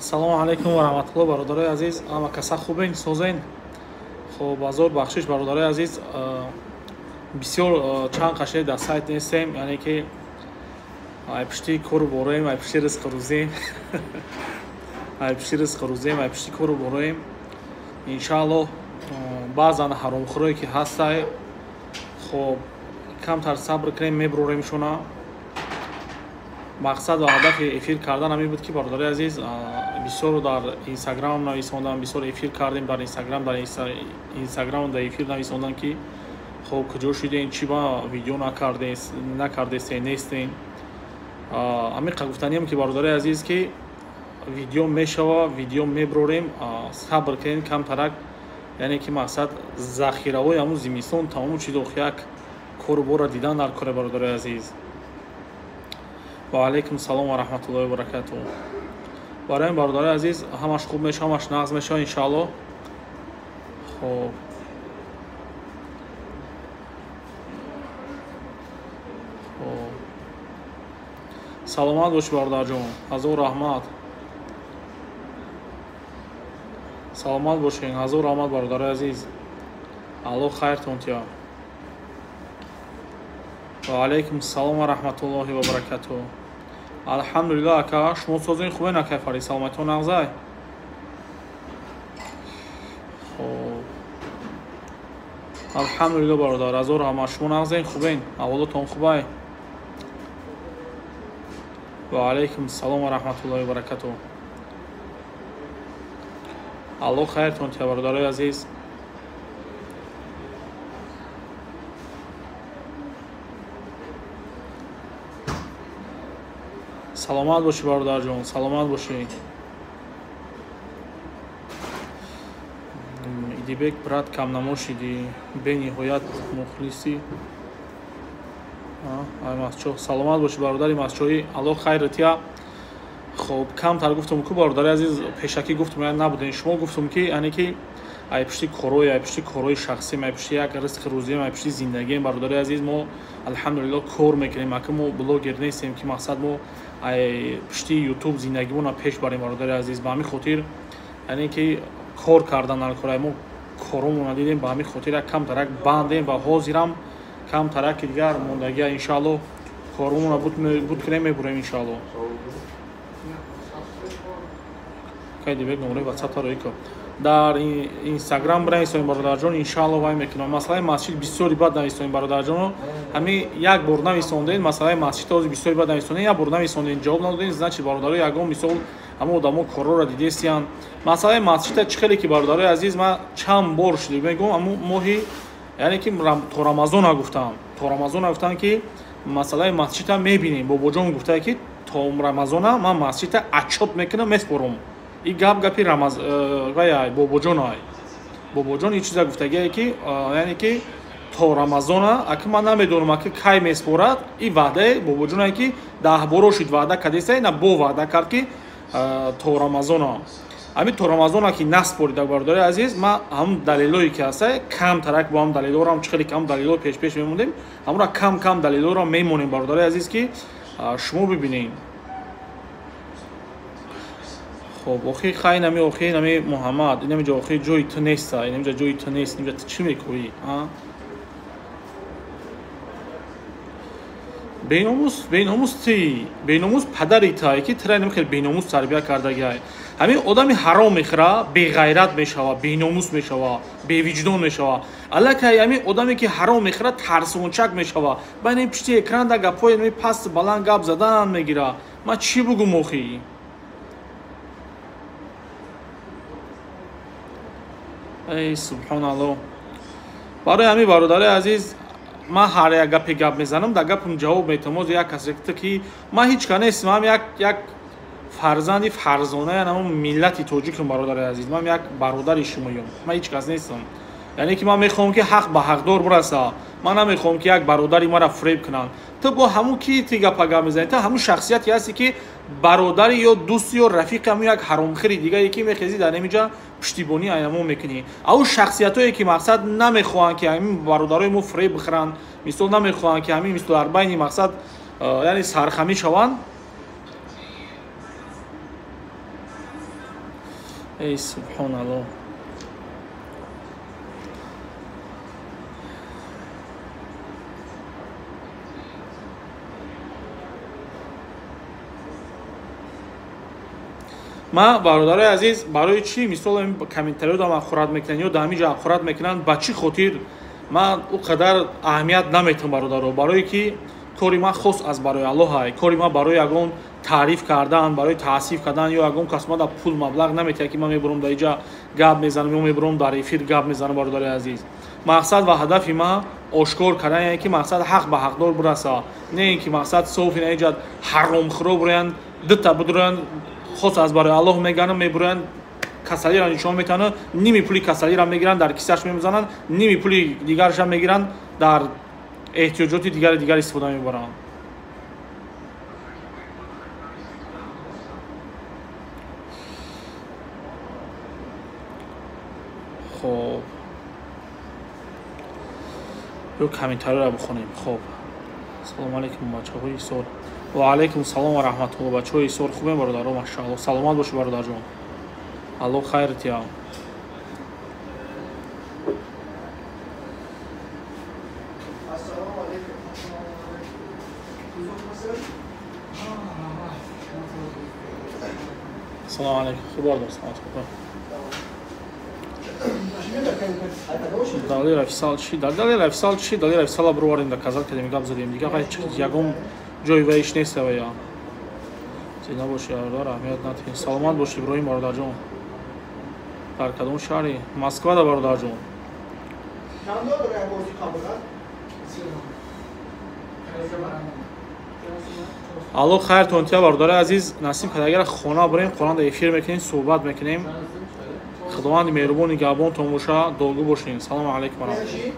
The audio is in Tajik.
Салому алайкум ва раҳматуллоҳ, бародарои азиз. Ҳама каса хубен, созен? Хоб, базор бахшиш, бародарои азиз. Бисёр чанд қашре дар сайт нестем, яъне ки ай пушти кору бороем, ай пушти ризқу рӯзем. Ай пушти ризқу рӯзем, ай пушти кору бороем. Иншааллоҳ, баъзан ҳаромхӯрое ки ҳастай, хоб, камтар сабр кунем, мебуроремшона. Мақсад ва ҳадафи эфир кардан ҳамин буд ки, бародари азиз, бисёр дар инстаграм нависондам, бисёр эфир кардем дар инстаграм, дар инстаграм дар эфир нависондам ки хоб, куҷо шудем, чӣ ба видео накардесте, нестем. Ҳамин гуфтаниям ки, бародари азиз, ки видео мешава, видео мебурорем, сабр кунем камтарак, яъне ки мақсад захираҳои ҳамун зимистон тамому чизо як кору бора дидан дар коре, бародари азиз. Ва алайкум салом ва раҳматуллоҳи ва баракатуҳ. Барои ин, бародари азиз, ҳамаш хуб мешава, ҳамаш нағз мешава, иншааллоҳ. Хоб, саломат бошӣ, бародарҷон, ҳазор раҳмат. Саломат бошед, ҳазор раҳмат, бародари азиз. Аллоҳ хайртон тиёд. Ва алайкум салом ва раҳматуллоҳи ва баракатуҳ. Алҳамдулиллоҳ, ака, шумо созин, хубен, акай Фарид, саломатиҳо нағзай? Хоб, алҳамдулиллоҳ, бародар, ҳазор раҳмат. Шумо нағзен, хубен, аҳволотон хубай? Ва алайкум салом ва раҳматуллоҳи ва баракатуҳ. Аллоҳ хайртон тиёд, бародарои азиз. Саломат бошӣ, бародарҷон, саломат бошӣ. Идибек, брат, камнамо шидӣ, бениҳоят мухлиси ай масчоҳ. Саломат бошӣ, бародари масчоҳӣ, аллоҳ хайр тия. Хоб, камтар гуфтум ку, бародари азиз, пешакӣ гуфтум, я набудем шумо, гуфтум ки яъне ки ай пушти корҳои, ай пушти корҳои шахсием, ай пушти як ризқи рӯзием, ай пушти зиндагием, бародари азиз. Мо алҳамдулиллоҳ кор мекунем, ака, мо блогер нестем ки мақсад мо ай пушти ютуб зиндагимонро пеш барем, бародари азиз. Ба ҳамин хотир, яъне ки кор кардан дар кора, мо коромонро дидем, ба ҳамин хотир як камтарак бандем ва ҳозирам камтараки дигар мондагия, иншааллоҳ, коромонро буд кунем, мебурем, иншааллоҳ. Кайдибек, номраи ватсапта роӣ кун, дар инстаграм бинависонед, бародарҷон, иншааллоҳ вай мекунам. Масъалаи масҷид бисёри бад нависонед, бародарҷоно. Ҳамин як бор нависондед масъалаи масҷид, ҳозир бисёри бад нависондед, як бор нависондед, ҷавоб надодед, значит, бародаро, ягон мисол ҳамон одамо корҳоро дидестиянд. Масъалаи масҷида чӣ хеле ки, бародарои азиз, ман чанд бор шуд мегӯм, ҳамун моҳи, яъне ки то Рамазона гуфтам, то Рамазона гуфтам ки масъалаи масҷида мебинем. Бобоҷон гуфта ки то Рамазона ман масҷида отчёт мекунам, меспорам. И гап гапи рамаз вай бобоҷон, ай бобоҷон ин чиза гуфтагие ки, яъне ки то Рамазона. Аки ман намедонам, аки кай меспорад. И ваъдаи бобоҷоне ки 10 боро шуд ваъда кардеста, ина бо ваъда кард ки то Рамазона. Ҳамин то Рамазона ки наспорида, бародари азиз, ман ҳамун далелое ки ҳаста, камтарак бо ҳам далелорам, чӣ хеле ки ҳамун далелҳо пешпеш мемондем, ҳамура кам кам далелҳоро мемонем, бародари азиз, ки шумо бибинед. Хоб, охи, хай, нами охи, нами Муҳаммад, инамиҷа охи ҷои ту неста, инамиҷа ҷои ту нест, инамиҷа ту чӣ мекӯӣ? Беномус, беномус, ти беномус, падари тай ки тира инам хел беномус тарбия кардагиай. Ҳамин одами ҳаром мехӯра, беғайрат мешава, беномус мешава, бевиҷдон мешава. Аллакай ҳамин одаме ки ҳаром мехӯра, тарсончак мешава, байни пишти экранда гапҳои паст баланд гап задан мегира. Ман чӣ бугум охи? Эй субҳоналлоҳ! Барои ҳамин, бародари азиз, ман ҳар як гапе гап мезанам, дар гапам ҷавоб метавам. Оз як касе ки ман ҳеҷ ка нестам, ман як фарзанди фарзонаи ҳамон миллати тоҷикам, бародари азиз. Ман як бародари шумоём, ман ҳеҷ кас нестам. Яъне ки ман мехоҳам ки ҳақ ба ҳақдор бираса, ман намехоҳам ки як бародари маро фиреб кунанд. Ту бо ҳамун ки ти гапа гап мезанӣ? Ту ҳамун шахсияте ҳасти ки бародари ё дӯсти ё рафиқи ҳамун як ҳаромхири дигае ки мехезӣ, дар ҳаминҷа пуштибонӣ айнамо мекунӣ. Ав шахсиятое ки мақсад намехоҳанд ки ҳамин бародарои мо фиреб бихӯранд, мисол намехоҳанд ки ҳамин мисол дар байни мақсад, яъне сархамӣ шаванд. Эй субҳоналлоҳ. Ман бародарои азиз, барои чӣ мисол комментариёдам ахурат мекунанд ё дар ҳамин ҷо ахурат мекунанд, ба чӣ хотир ман ӯ қадар аҳамият наметам бародаро? Барое ки кори ман хос аз барои Аллоҳ, кори ман барои ягон таъриф кардан, барои таъсиф кардан ё ягон кас мада пул маблағ наметиҳад ки ман мебурам дар иҷа гап мезанам ё мебурам дар эфир гап мезанам. Бародари азиз, мақсад ва ҳадафи ман ошкор кардан, яъне ки мақсад ҳақ ба ҳақдор бираса, не ин ки мақсад соф ина иҷа ҳаромхӯро буроянд, дута бидуроянд, хос аз барои Аллоҳ мегананд, мебуроянд, касалиро нишон метавонанд, ними пули касалиро мегиранд, дар кисаш мезананд, ними пули дигарашам мегиранд, дар эҳтиёҷоти дигари дигар истифода мебаранд. Хоб, ё комментариро бихонем. Хоб, салому алайкум бачаҳои Ҳисор. Ва алайкум салом ва раҳматуллоҳ. Бачаҳои Ҳисор хубем бародаро, машааллоҳ. Саломат бошед бародарҷон, Аллоҳ хайр тиҳад. Салому алайкум. Хуб бародар, саломат хуб. Далер Афсал чӣ? Далер Афсал чӣ? Далер Афсала бироварем доказат кардем, гап задем. Дига ягон ҷои ваиш нест вая. Зинда бошӣ бародар, аҳамият надиҳед. Саломат бошӣ Иброҳим бародарҷон. Дар кадом шаҳри? Москвада бародарҷон. Аллоҳ хайртон тия бародари азиз, насиб кард агар хона бирем, хона эфир мекунем, суҳбат мекунем. Худованди меҳрубон нигаҳбонтон боша, долгу бошед. Салому алайкум ва раҳматуллоҳ.